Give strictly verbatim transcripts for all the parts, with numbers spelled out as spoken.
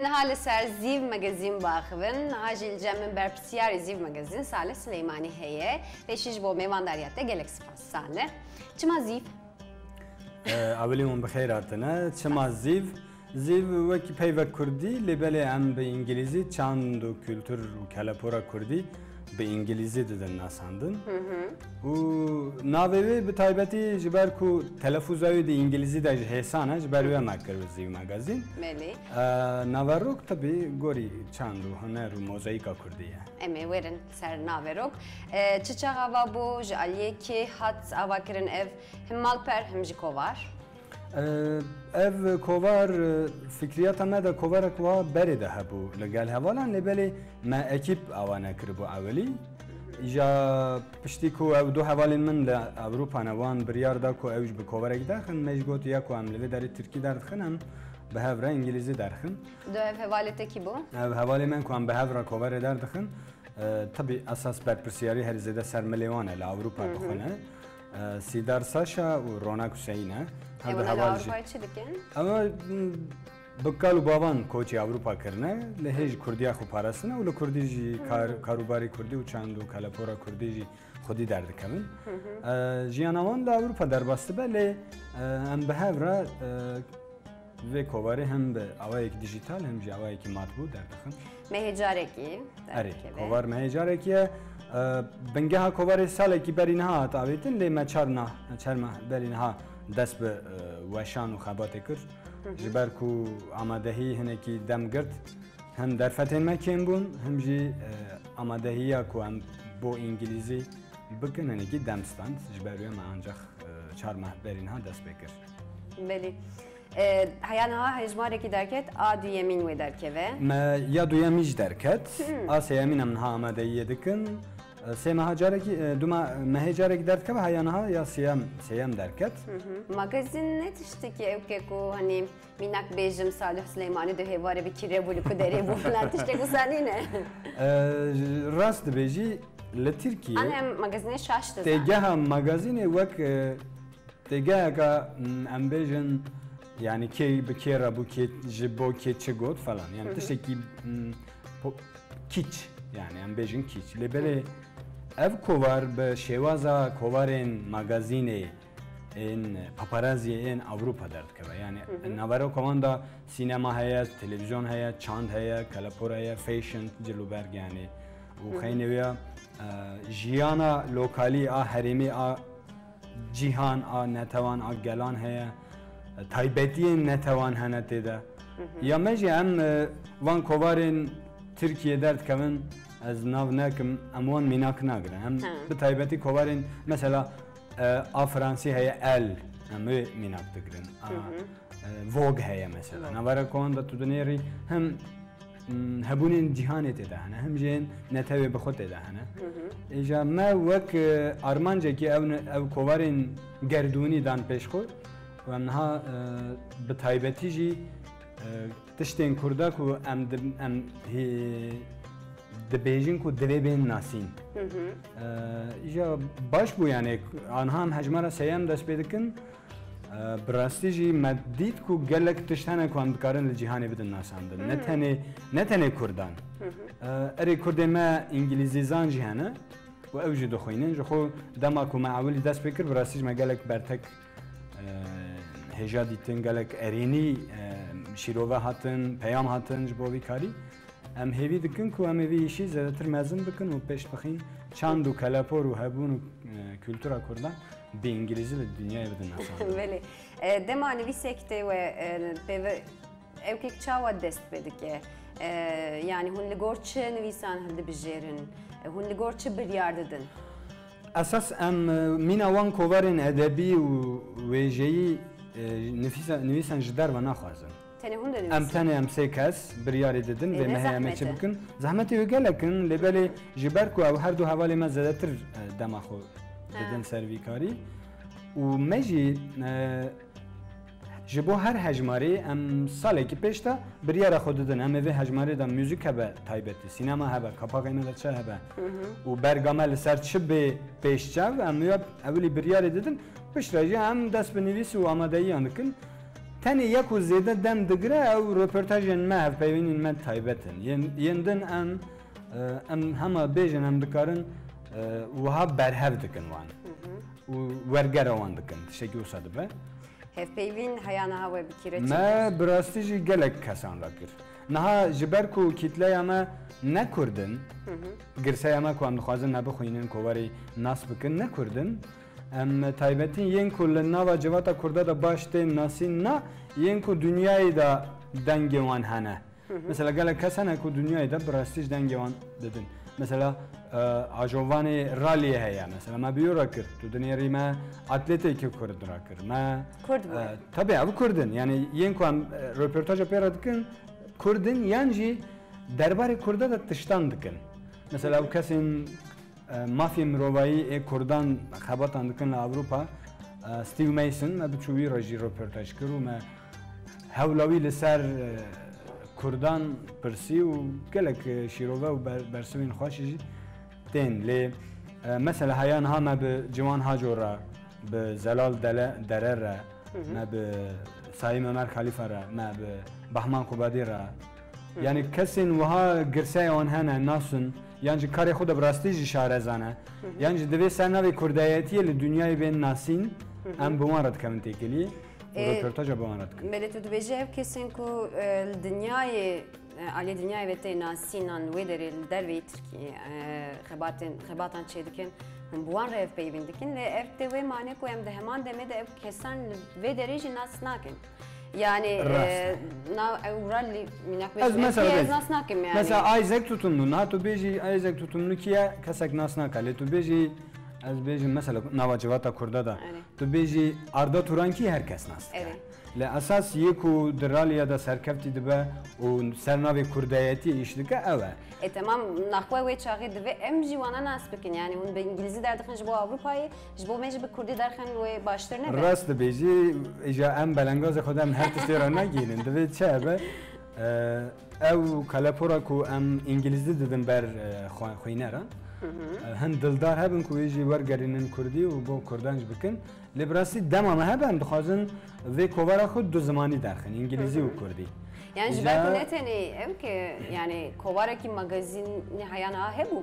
Niha li ser Zîv Magazîn biaxivin, niha jî li cem min berpirsiyarê Zîv Magazîn Salih Sileymanî heye. Pêşî ji bo mêvandariya te gelek spas Salih. Çima Zîv? Ewilî hûn bi xêr hatine. Çima Zîv? Zîv wekî peyvek kurdî, lê belê em bi îngilîzî çand û kultur û kelepora kurdî bi îngilîzî didin nasandin. Û navê wê bi taybetî ji ber ku telefûza wê di îngilîzî de ji hêsan e, ji ber wê me kir Zîv Magazîn. Belê. E, naverok tebî gorî çand û huner û mozayîka kurdî ye. Em ê werin ser naverok. E, çi çax ava bû, ji aliyê kê hat avakirin ev, him malper, him jî kovar? E, ev kovar, e, fikriyata me de kovarek wa berê de hebû li gel hevalan, lê belê me ekîp ava nekiribû ewilî. Îja piştî ku ew du hevalên min li Ewropa ne, wan biryar da ku ew ji bi kovarek derxin, me jî got ya ku em li vê derê tirkî derdixin, em bi hev re îngilîzî derxin. Du ev hevalê te kî bû? Ev hevalê me ku em bi hev re kovarê derdixin, e, tebî esas berpirsiyarî herî zêde ser milê wan e, li Ewropa dixwine. E, Sîdar Saşa û Ronak Huseyîn e. Her du heval jî. Ew li Ewropayê çi dikin? Ew, m, bi kal û bavan koçî Ewropa kirine, li hê jî kurdiya xwe parastine û li kurdî jî kar, karûbarê kurdî û çand û kelepora kurdî jî xwedî derdikevin. E, jiyana wan li Ewropa derbas dibe, lê, e, em bi hev re, e, vê kovarê hem bi awayek dijîtal hem jî awayekî matbû derdixin. Mehê carekî derdikeve. Erê, kovar mehê carekî ye. E, bingeha kovarê salekî berî niha hat avêtin, lê me çar nah, çar meh berî niha dest bi, e, weşan û xebatê kir. Ji ber ku amadehî hinekî dem girt, hem derfetên me kêm bûn, hem jî, e, amadehiya ku em bo îngilîzî bikin hinekî dem stand. Ji ber wê me ancax, e, çar meh berî niha dest pê kir. Belê. E, heya niha hejmarekî derket, a duyemîn wê derkeve. Me ya duyemî jî derket. A sêyemîn em niha amadeyiyê dikin. E, sê meha carekî, e, du me-, mehê carekî derdikeve, heya niha ya sêyem, sêyem derket. Magazîn ne tiştekî ew ke ku, hanî, mînak bêjim, Salih Sileymanî di hêvarê bi kîre bû, li ku derê bû filan tiştek wisa nîne. E, rast dibêjî, li Tirkiyê. An em magazînê şaş dizan. Têgeha magazînê wek, e, têgeheka, m, em bêjin, yanî kê bi kê re bû, kê ji bo kê çi got falan. Yanî tiştekî, m, po-, kîç, yanî em bêjin kîç. Lê belê ev kovar bi şêwaza kovarên magazînê, ên paparaziyê ên Ewropa derdikeve. Yanî naveroka wan de sînema heye, televîzyon heye, çand heye, kelepor heye, fashion, cil û berg yanî. Û xeynê wê ya, e, jiyana lokalî a herêmê a cîhan a netewan a gelan heye, e, taybetiyên netewan hene tê de. Ya me jî em, e, van kovarên Tirkiyê derdikevin, ez nav nekim, em wan mînak nagirin. Em bi taybetî kovarên mesela, e, a Fransî heye, Elle, em wê mînak digirin. A, e, Vogue heye mesela. Navara kovan de tu dinêrî hem, m, hebûnên cîhanê tê de hene, hem jî yên netewê bi xwe tê de hene. Îja me wek, e, armancekî ew ne-, ew kovarên gerdûnî dan pêş xwe û em niha, e, bi taybetî jî, e, tiştên kurda ku em di-, em hê-, dibêjin ku divê bên nasîn. E, îja baş bû, yanî anha em hejmara seyem dest pê dikin. E, bi rastî jî me dît ku gelek tişt hene ku em dikarin li cîhanê bidin nasandin. Ne tenê, ne tenê kurdan. E, erê kurdên me îngilîzîzan jî hene û ew jî dixwînin. Ji xwe dema ku me ewilî dest pê kir, bi rastî jî me gelek bertek, e, hêja dîtin, gelek erênî, e, şîrove hatin, peyam hatin ji bo vî karî. Em hêvî dikin ku em ê vî îşî zêdetir mezin bikin û pêş bixin çand û kelepor û hebûn û, e, kultura kurdan bi îngilîzî li dinyayê bidin nasandin. Belê. E, dema nivîsek tê we, e, pê ve ew kek çawa dest pê dike? E, yanî hûn li gor çi nivîsan hildibijêrin? E, hûn li gor çi biryar didin? Esas em, e, mîna wan kovarên edebî û wêjeyî, e, nivîsa-, nivîsan ji derve naxwazin. Tenê hûn dinivîsin? Em tenê em sê kes biryarê didin vê mehê em ê çi bikin. Zehmetê wê gelek in, lê belê ji ber ku ew her du hevalê me zêdetir, e, dema xwe didin ser vî karî. Û me jî, e, ji bo her hejmarê em salekî pêş de biryara xwe didin. Em ê vê hejmarê de muzîk hebe taybetî, sînema hebe, kapaxê me de çi hebe. Û berga me li ser çi bê pêşçav, em ya ewilî biryarê didin. Piştre jî em dest bi nivîs û amadeyiyan dikin. Tenê yek û zêde dem digire, ew röportajên me, hevpeyvînên me taybet in. Yên, yên din em, e, em hema bêjin, em dikarin, e, wiha berhev dikin wan. Û wergera wan dikin, tiştekî wisa dibe. Hevpeyvîn heya niha we bi kî re çêkir? Me bi rastî jî gelek kesan re kir. Niha ji ber ku kîtleya me ne Kurd in, girseya me ku em dixwazin me bixwînin, kovarî nas bikin, ne Kurd in. Em taybetî yên ku li nava civata Kurda de baş tên nasîn, na yên ku dinyayê de dengê wan hene. Mesela gelek kes hene ku dinyayê de bi rastî ji dengê wan didin. Mesela, e, ajovanê raliyê heye. Mesela me bi yo re kir. Tu dinêrî me atletêkî Kurd re kir. Me, Kurd bû. E, tabii ev Kurd in. Yani yên ku em, e, röportaja pê re dikin, Kurd in yan jî derbarê Kurda de tiştan dikin. Mesela ew kesên, e, mafê mirovayî ê Kurdan xebatan dikin li Ewropa, e, Steve Mason, me bi çû wî re jî röportaj kir û me hewla wî li ser, e, Kurdan pirsî û gelek, e, şîrove û ber-, bersivên xweş jî tên. Lê, e, mesela heya niha me bi Ciwan Haco re, bi Zelal Dele-, Dere re, me bi Sayîm Ömer Xalifa re, me bi Bahman Qubadî re. Yani kesên wiha girseya wan hene, nasin, yan jî karê xwe de bi rastî jî şareza ne, yan jî divê ser navê kurdayetiyê li dinyayê bên nasîn, em bi wan re dikevin têkiliyê û Ê, röportaja bi wan re dikin. Belê tu dibêjî ev kesên ku, e, li dinyayê, e, aliyê dinyayê ve tê nasînan wê derê li derveyî Tirkiyê, e, xebatên, xebatan çêdikin, hûn bi wan re hevpeyvîn dikin, lê ev tê wê manê ku em di heman demê de ev kesan li vê derê jî nas nakin. Yani, Rast e, e. na, ew ralî, mînak Ez bêjim, mesela ev ez bêjim. nas nakim yani. Mesela Isaac Tutumlu, niha tu bêjî Isaac Tutumlu kî ye, kesek nas nake. Lê tu bêjî, ez bêjim mesela nava civata Kurda da. Erê. Tu bêjî Arda Turan kî her kes nas dike. Erê. Lê esas yê ku di raliya de serkeftî dibe û ser navê kurdayetî îş dike ew e. E, temam, naxwe wê çaxê divê em jî wana nas bikin. Yani hûn bi îngilîzî derdixin ji bo Ewropayê, ji bo me jî bi kurdî derxin wê baştir nebe? Rast dibêjî, îja em belengazê xwe de em her tiştê re negihînin. Divê çi hebe? E, ew kelepora ku em îngilîzî didin ber, e, xwe-, xwîneran, e, hin dildar hebin ku wê jî wergerînin kurdî û bo kurdan jî bikin. Lê bi rastî dema me hebe em dixwazin vê kovara xwe du zimanî derxin, îngilîzî û kurdî. Yani ji Îja ber ku ne tenê ew ke, yani kovarekî magazînê heya niha hebû?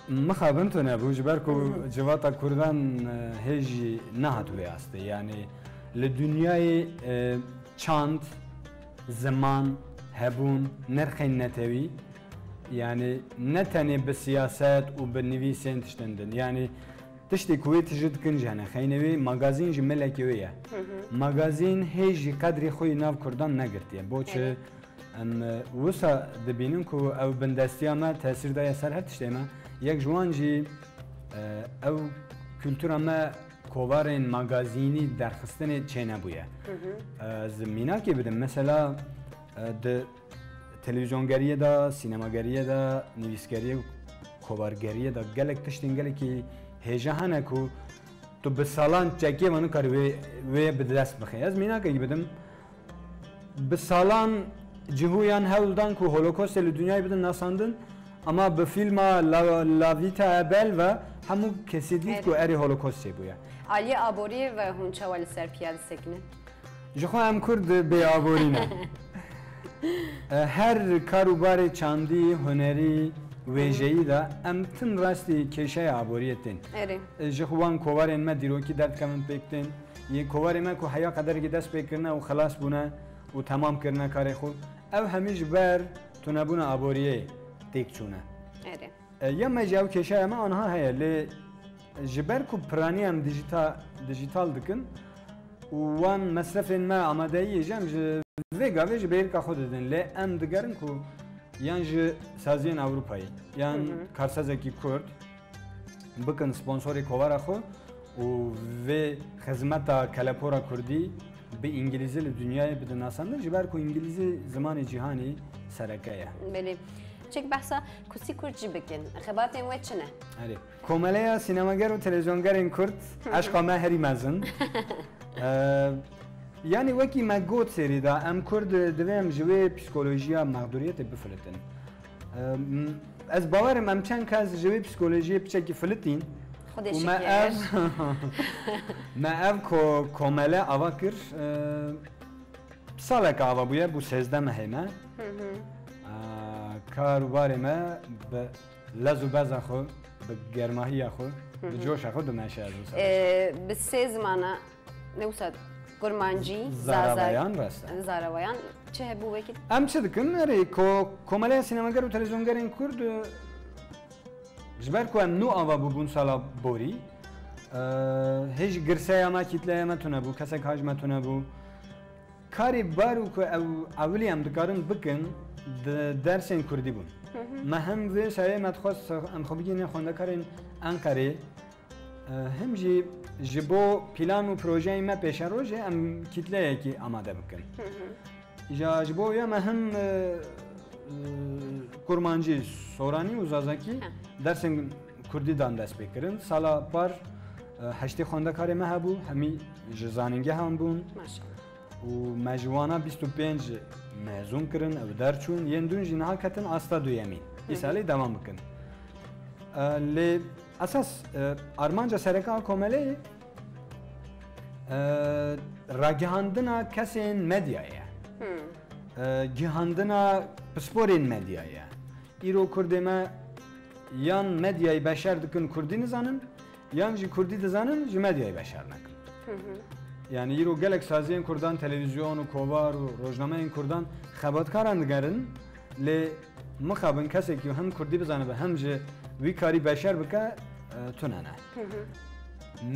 Mixabin tune bû, ji ber ku civata kurdan, e, hê jî nehat wê astê. Yani li dinyayê, e, çand, ziman, hebûn, nirxên netewî, yani ne tenê bi siyaset û bi nivîsên tiştin din. Yani tiştê ku wê tije dikin jî hene. Xeynê wê magazîn ji milekê wê ye. Magazîn hê jî qedrê xwe yê nav kurdan negirtiye. Boçi Erê. em, e, wisa dibînin ku ew bindestiya me tesîr daye ser her tiştê me. Yek ji wan jî, e, ew kultura me kovarên magazînî derxistinê çênebûye. E, ez mînakê bidim. Mesela, e, di televîzyongeriyê de, sînemageriyê de, nivîsgeriyê û kovargeriyê de gelek tiştên gelekî hêja hene ku tu bi salan çekê ve nikarî wê, wê bi dest bixî. Ez mînakekî bidim. Bi salan cihûyan hewl dan ku Holokostê li dinyayê bidin nasandin, ama bi fîlma La, La Vita e Bella ve hemû kesî dît Erê. ku erê Holokost çêbûye. Aliyê aboriyê ve hûn çawa li ser piya disekinin? Ji xwe em Kurd bê aborî ne. E, her kar û barê çandî, hunerî, wêjeyî de em tim rastî kêşeya aboriyê tên. Erê. E, ji xwe wan kovarên me dîrokî derdikevin pêk tên. Yê kovarê me ku heya qederekî dest pê kirine û xilas bûne û temam kirine karê xwe, ew hemî ji ber tunebûna aboriyê têk çûne. Erê. E, ya me jî ew kêşeya me aniha heye, lê ji ber ku piranî em dijîta-, dijîtal dikin û wan mesrefên me amadeyiyê jî em ji vê gavê ji bêrika xwe didin, lê em digerin ku yan ji saziyên Ewropayê, yan Hı hı. karsazekî Kurd bikin sponsorê kovara xwe û vê xizmeta kelepora Kurdî bi îngilîzî li dinyayê bidin nasandin, ji ber ku îngilîzî zimanê cîhanê sereke ye. Belê. Çek behsa Kusî Kurd jî bikin. Xebatên we çi ne? Erê. Komeleya Sînemager û Televîzyongerên Kurd, eşqa me herî mezin. Eee, yanî wekî me got serî de, em Kurd divê em ji wê psîkolojiya mexdûriyetê bifilitin. Eee, m-, ez bawer im em çend kes ji wê psîkolojiyê piçekî filitîn. Xwedê şikir. Me ev, me ev ko-, komele ava kir, e, salek ava bûye, bû sêzdeh mehê me. E, kar û barê me bi lez û beza xwe, bi germahiya xwe, bi coşa xwe dimeşe, ez wisa. E, bi sê zimana, ne wisa, kurmancî, Zarawayan, rast e. Zarawayan, çi hebû wekî? Em çi dikin? Erê, ko-, komeleya sînemager û televîzyongerên Kurd, e, ji ber ku em nû ava bûbûn sala borî, e, hêj girseya me, kîtleya me tune bû, kesek hac me tune bû. Karê bar û ku ew ewilî em dikarin bikin, di dersên kurdî bûn. Me hem vê sayê me dixwest em xwe bigihînin xwendekarên Enqerê, e, hem jî ji bo plan û projeyên me pêşerojê em kîtleyekî amade bikin. Îja ji bo ya me him, e, e, kurmancî, soranî û zazakî dersên kurdî dan destpêkirin. Sala par, e, heştê xwendekarê me hebû, hemî ji zanîngehan bûn. Maşallah. Û me ji wana bîst û pênc mezûn kirin, ew derçûn, yên dûn jî niha ketin asta duyemîn. Îsalê devam bikin. E, lê esas, e, armanca sereke a komeleyê, e, ragihandina kesên medyayê ye. E, gihandina pisporên medyayê ye. Îro Kurdê me yan medyayê beşer dikin, kurdî nizanin, yan jî kurdî dizanin, ji medyayê beşer nekin. Yanî îro gelek saziyên kurdan, televîzyon û kovar û rojnameyên kurdan xebatkaran digerin, lê mixabin kesekî hem kurdî bizanibe, hem ji wî karî beşer bike, e, tune ne.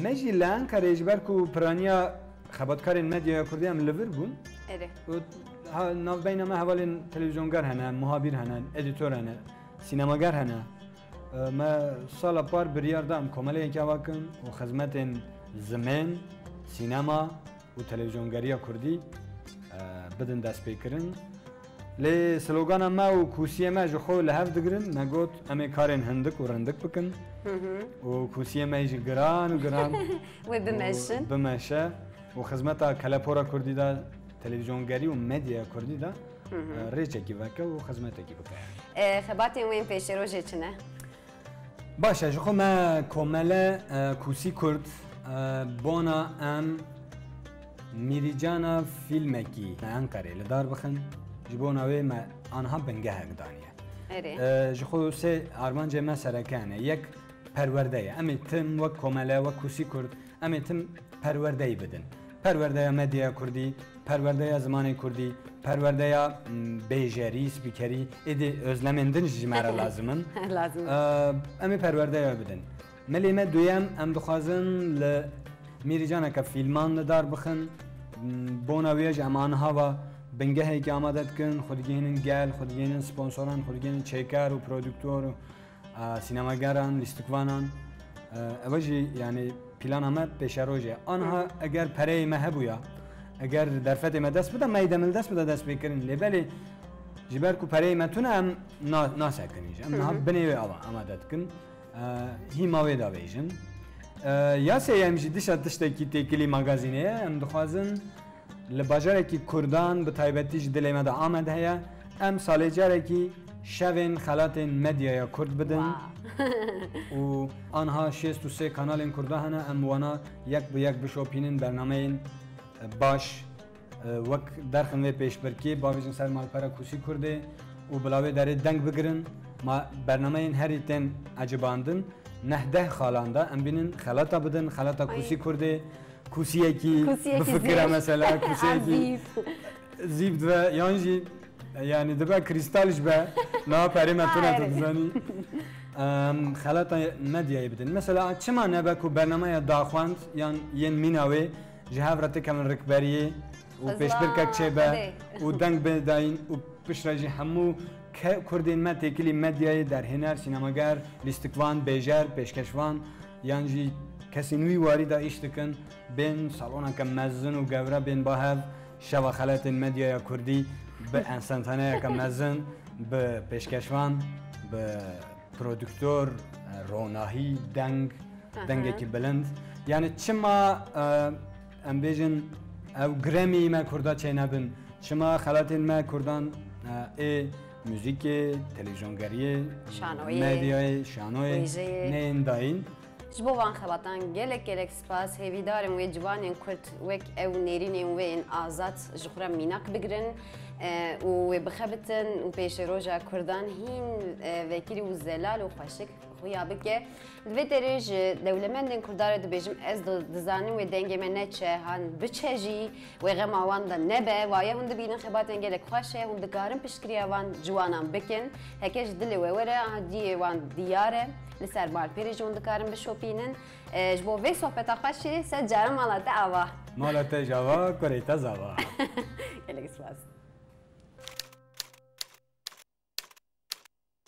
Me jî li Enqerê ji ber ku piraniya xebatkarên medyaya kurdî em li vir bûn. Erê. Û ha, navbeyna me hevalên televîzyonger hene, muhabîr hene, edîtor hene, sînemager hene. E, me sala par biryar da em komeleyekê ava kin û xizmetên zimên, sînema û televîzyongeriya kurdî, e, bidin destpêkirin. Lê slogana me û kûsiyê me ji xwe li hev digirin. Me got, em ê karên hindik û rindik bikin. Û kûsiyê me jî giran û giran Wê bimeşin. Bimeşe û xizmeta kelepora kurdî de, televîzyongerî û medyaya kurdî de, e, rêçekî veke û xizmetekî bike. E, xebatên wê yên pêşerojê çi ne? Baş e, ji xwe me komele, e, Kûsî Kurd, e, bona em mîrîcana fîlmekî li Enqerê li dar bixin, ji bona wê me anha bingehek daniye. Erê. E, ji xwe sê armancê me sereke hene. Yek perwerde ye. Em ê tim wek komele, wek Kûsî Kurd, em ê tim perwerdeyê bidin. Perwerdeya medyaya kurdî, perwerdeya zimanê kurdî, perwerdeya, m, bêjerî, spîkerî, êdî özlemên din jî ji me re lazim in. Lazim in. Eee, em ê perwerdeya bidin. Milê me duyem, em dixwazin li mîrîcaneke fîlman li dar bixin. M, bona wê jî em aniha va bingehekî amade dikin, xwe digihînin gel, xwe digihînin sponsoran, xwe digihînin çêker û produktor û a, sînemageran, lîstikvanan, e, eve jî, yanî, plana me pêşerojê. Anha eger pereyê me hebûya, eger derfetê me dest bida, me yê demil dest bida destpêkirin. Lê belê ji ber ku pereyê me tune em na-, nasekinîn jî. Em niha binê wê ava amade dikin. E, hîma wê davêjin. E, ya sêyem jî dişa tiştekî têkilî magazînê ye. Em dixwazin Li bajarekî kurdan, bi taybetî ji dilê me de Amed heye, em salê carekî şevên xelatên medyaya kurd bidin. Wow. Û anha şêst û sê kanalên kurda hene, em wana yek bi yek bişopînin, bernameyên, e, baş, e, wek derxin vê pêşbirkê, bavêjin ser malpera Kûsî Kurdê û bila wê derê deng bigirin. Ma bernameyên herî tên ecibandin, neh deh xalan de em bînin xelata bidin, xelata Ay. Kûsî Kurdê. Kûsiyekî Kûsiyekî bifikire zîv. Mesela, kûsiyekî Zîv. Zîv dibe, yan jî, yani, dibe krîstal ji be, niha perê me tune, tu Hayır. Dizanî. Em, xelata medyayê bidin. Mesela, çima nebe ku bernameya daxwend yan yên mîna wê ji hev re tikevin rikberiyê û Xizla, pêşbirkek çêbe hadi. Û deng bê dayîn û Piştre jî hemû ke-, kurdên me têkilî medyayê, derhêner, sînemager, lîstikvan, bêjer, pêşkeşvan yan jî kesên wî warî de îş dikin, bên saloneke mezin û gewre bên ba hev, şeva xeletên medyaya kurdî bi enstantaneyeke mezin, bi pêşkeşvan, bi produktor, e, ronahî, deng, Aha. Dengekî bilind. Yani çima, e, em bêjin ew Grammy me kurda çênebin? Çima xelatên me kurdan, e, ê muzîkê, televîzyongeriyê, Şanoyê. Medyayê, şanoyê Wêjeyê. Neyên dayîn? Ji bo van xebatan gelek gelek spas. Hêvîdarim wê ciwanên Kurd wek ew nêrînên wê yên azad ji xwe re mînak bigirin, e, û wê bixebitin û pêşeroja Kurdan hîn, e, vekirî û zelal û xweşik xuya bike. Li vê derê ji dewlemendên Kurdan re dibêjim, ez di-, dizanim wê dengê me neçe, han biçe jî, wê xema wan de nebe. Waye hûn dibînin xebatên gelek xweş e, hûn dikarin piştgiriya van ciwanan bikin. Heke ji dilê we were, aha diyê wan diyar e. Li ser malpêrê jî hûn dikarin bişopînin. E, ji bo vê sohbeta xweşê, sed caran mala te ava. Mala te java, kurê te zava. Gelek spas.